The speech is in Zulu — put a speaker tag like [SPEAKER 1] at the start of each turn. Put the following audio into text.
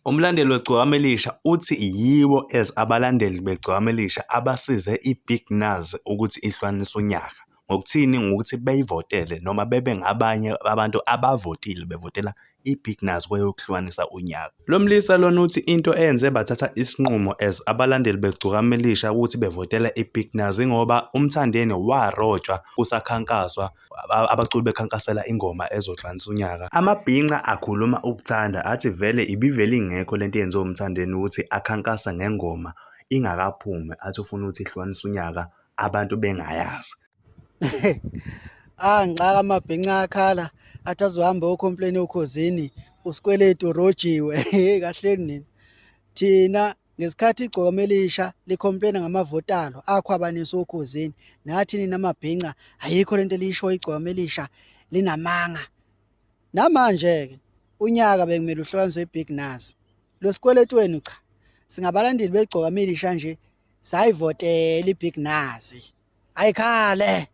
[SPEAKER 1] Umlandeli weGcokama Elisha uthi yibo as abalandeli beGcokama Elisha abasize iBig Nuz ukuthi ihlukanise unyaka. Ngokuthini? Ngokuthi beyivotele noma bebe ngabanye abantu abavotile bevotela iBig Nuz kweyokuhlukanisa unyaka. Lo mlisa lona uthi into eyenze bathatha isinqumo as abalandeli beGcokama Elisha ukuthi bevotela iBig Nuz ingoba uMthandeni warojwa kusakhankaswa abaculi bekhankasela ingoma ezohlukanisa unyaka. Amabhinca akhuluma ukuthanda athi vele ibivele ingekho lento eyenziwe uMthandeni ukuthi akhankasa ngengoma ingakaphumi athi ufuna ukuthi ihlukanise unyaka abantu bengayazi.
[SPEAKER 2] Angixaka amabhinca akhala athi azohamba ocomplain okhozini usikweletu urojiwe kahleni nini. Thina ngesikhathi igcokama elisha licomplaina ngamavoti alo akhwabanisa okhozini nathi nina mabhinca ayikho lento elisho igcokama elisha linamanga. Namanje-ke unyaka bekumele uhlukaniswe iBig Nuz. Lo sikweletu wenu cha singabalandeli begcokama elisha nje sayivotela iBig Nuz. Ayikhale.